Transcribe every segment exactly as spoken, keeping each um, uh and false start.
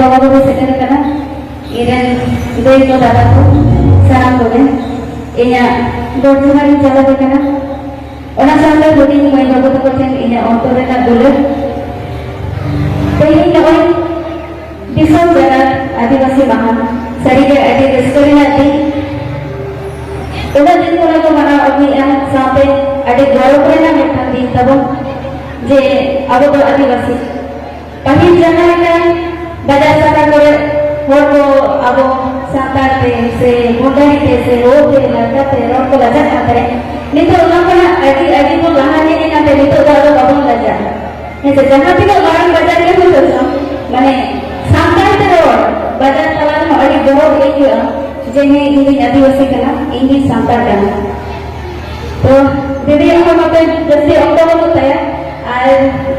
ᱵᱟᱵᱟ ᱠᱚ ᱥᱮᱴᱮᱨ ᱟᱠᱟᱱᱟ, ᱤᱧᱨᱮᱱ ᱫᱟᱹᱭ ᱠᱚ, ᱫᱟᱫᱟ ᱠᱚ, ᱥᱟᱱᱟᱢ ᱠᱚᱜᱮ ᱤᱧᱟᱹᱜ ᱜᱚᱰ ᱡᱚᱦᱟᱨ ᱤᱧ ᱪᱟᱞ ᱟᱯᱮ ᱠᱟᱱᱟ᱾ ᱚᱱᱟ ᱥᱟᱶᱛᱮ ᱦᱩᱰᱤᱧ ᱢᱟᱹᱭ ᱵᱟᱹᱵᱩ ᱛᱟᱠᱚ ᱴᱷᱮᱱ ᱤᱧᱟᱹᱜ ᱚᱱᱛᱚᱨ ᱨᱮᱱᱟᱜ ᱫᱩᱞᱟᱹᱲ᱾ ᱛᱮᱦᱮᱧ ᱱᱚᱜᱼᱚᱭ ᱫᱤᱥᱚᱢ ᱡᱟᱠᱟᱛ ᱟᱹᱫᱤᱵᱟᱹᱥᱤ ᱢᱟᱦᱟ, ᱥᱟᱹᱨᱤᱜᱮ ᱟᱹᱰᱤ ᱨᱟᱹᱥᱠᱟᱹ ᱨᱮᱱᱟᱜ ᱫᱤᱱ᱾ ᱩᱱᱟᱹᱜ ᱫᱤᱱ ᱠᱷᱚᱱᱟᱜ ᱠᱚ ᱢᱟᱱᱟᱣ ᱟᱹᱜᱩᱭᱮᱫᱼᱟ, ᱥᱟᱶᱛᱮ ᱟᱹᱰᱤ ᱜᱚᱨᱚᱵᱽ ᱨᱮᱱᱟᱜ ᱢᱤᱫᱴᱟᱝ ᱫᱤᱱ ᱛᱟᱵᱚᱱ, ᱡᱮ ᱟᱵᱚ ᱫᱚ ᱟᱹᱫᱤᱵᱟᱹᱥᱤ᱾ ᱯᱟᱹᱦᱤᱞ ᱡᱟᱦᱟᱸ ᱞᱮᱠᱟ ᱵᱟᱡᱟᱨ ᱥᱟᱦᱟᱨ ᱠᱚᱨᱮ ᱦᱚᱲ ᱠᱚ ᱟᱵᱚ ᱥᱟᱱᱛᱟᱲ ᱛᱮ ᱥᱮ ᱢᱩᱱᱰᱟᱨᱤ ᱛᱮ ᱥᱮ ᱦᱳ ᱛᱮ ᱞᱟᱠᱟ ᱛᱮ ᱨᱚᱲ ᱠᱚ ᱞᱟᱡᱟᱜ ᱠᱟᱱ ᱛᱟᱦᱮᱸᱫ, ᱱᱤᱛᱚᱜ ᱚᱱᱟ ᱠᱷᱚᱱᱟᱜ ᱟᱹᱰᱤ, ᱟᱹᱰᱤ ᱵᱚᱱ ᱞᱟᱦᱟ ᱦᱮᱡ ᱮᱱᱟ ᱛᱮ ᱱᱤᱛᱚᱜ ᱫᱚ ᱟᱫᱚ ᱵᱟᱵᱚᱱ ᱞᱟᱡᱟᱜᱼᱟ᱾ ᱦᱮᱸ ᱥᱮ, ᱡᱟᱦᱟᱸ ᱛᱤᱱᱟᱹᱜ ᱢᱟᱨᱟᱝ ᱵᱟᱡᱟᱨ ᱜᱮ ᱦᱩᱭ ᱦᱚᱪᱚᱜ, ᱢᱟᱱᱮ ᱥᱟᱱᱛᱟᱲ ᱛᱮ ᱨᱚᱲ ᱵᱟᱡᱟᱨ ᱛᱟᱞᱟ ᱨᱮᱦᱚᱸ ᱟᱹᱰᱤ ᱜᱚᱨᱚᱵᱽ ᱟᱹᱭᱠᱟᱹᱜᱼᱟ ᱡᱮ ᱦᱮᱸ, ᱤᱧ ᱫᱩᱧ ᱟᱹᱫᱤᱵᱟᱹᱥᱤ ᱠᱟᱱᱟ, ᱤᱧ ᱫᱩᱧ ᱥᱟᱱᱛᱟᱲ ᱠᱟᱱᱟ᱾ ᱛᱚ ᱫᱤᱫᱤᱭᱟᱜ ᱦᱚᱸ ᱱᱚᱛᱮ ᱡᱟᱹᱥᱛᱤ ᱚᱠᱛᱚ ᱵᱟᱹᱱᱩᱜ ᱛᱟᱭᱟ, ᱟᱨ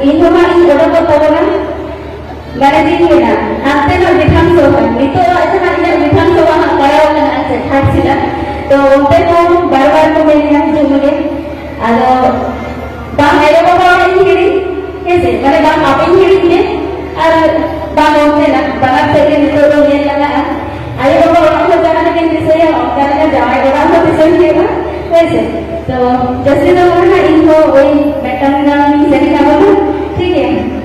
ᱤᱧ ᱦᱚᱸ ᱦᱟᱸᱜ ᱤᱧ ᱚᱰᱚᱠᱚᱜ ᱛᱟᱵᱚᱱᱟ᱾ ᱢᱟᱱᱮ ᱪᱮᱫ ᱤᱧ ᱢᱮᱱᱟ, ᱦᱟᱱᱛᱮ ᱱᱟᱜ ᱵᱤᱫᱷᱟᱱ ᱥᱚᱵᱷᱟ, ᱱᱤᱛᱚᱜ ᱟᱜ ᱡᱟᱦᱟᱸ ᱤᱧᱟᱹᱜ ᱵᱤᱫᱷᱟᱱ ᱥᱚᱵᱷᱟ ᱦᱟᱸᱜ ᱯᱟᱲᱟᱣ ᱠᱟᱱᱟ ᱟᱨ ᱪᱮᱫ ᱜᱷᱟᱴᱥᱤᱞᱟ, ᱛᱚ ᱚᱱᱛᱮ ᱦᱚᱸ ᱵᱟᱨ ᱵᱟᱨ ᱠᱚ ᱢᱮᱱᱟ ᱦᱤᱡᱩᱜ ᱢᱮ, ᱟᱫᱚ ᱵᱟᱝ ᱟᱭᱳ ᱵᱟᱵᱟ ᱚᱲᱟᱜ ᱤᱧ ᱦᱤᱲᱤᱧ, ᱦᱮᱸ ᱥᱮ, ᱢᱟᱱᱮ ᱵᱟᱝ ᱟᱯᱮᱧ ᱦᱤᱲᱤᱧ ᱜᱮ, ᱟᱨ ᱵᱟᱝ ᱚᱱᱛᱮᱱᱟᱜ, ᱵᱟᱱᱟᱨ ᱥᱮᱫ ᱜᱮ ᱱᱤᱛᱚᱜ ᱫᱚ ᱧᱮᱞ ᱞᱟᱜᱟᱜᱼᱟ᱾ ᱟᱭᱳ ᱵᱟᱵᱟ ᱚᱲᱟᱜ ᱦᱚᱸ ᱡᱟᱦᱟᱸ ᱞᱮᱠᱟᱧ ᱫᱤᱥᱟᱹᱭᱟ, ᱚᱱᱠᱟ ᱞᱮᱠᱟ ᱡᱟᱶᱟᱭ ᱚᱲᱟᱜ ᱦᱚᱸ ᱫᱤᱥᱟᱹᱧ ᱦᱩᱭᱩᱜᱼᱟ, ᱦᱳᱭ ᱥᱮ᱾ ᱛᱚ ᱡᱟᱹᱥᱛᱤ ᱫᱚ ᱵᱟᱝ ᱦᱟᱸᱜ, ᱤᱧ ᱦᱚᱸ ᱳᱭ ᱢᱤᱫᱴᱟᱝ ᱜᱟᱱ ᱤᱧ ᱥᱮᱨᱮᱧ ᱟᱵᱚᱱᱟ, ᱴᱷᱤᱠ ᱜᱮᱭᱟ?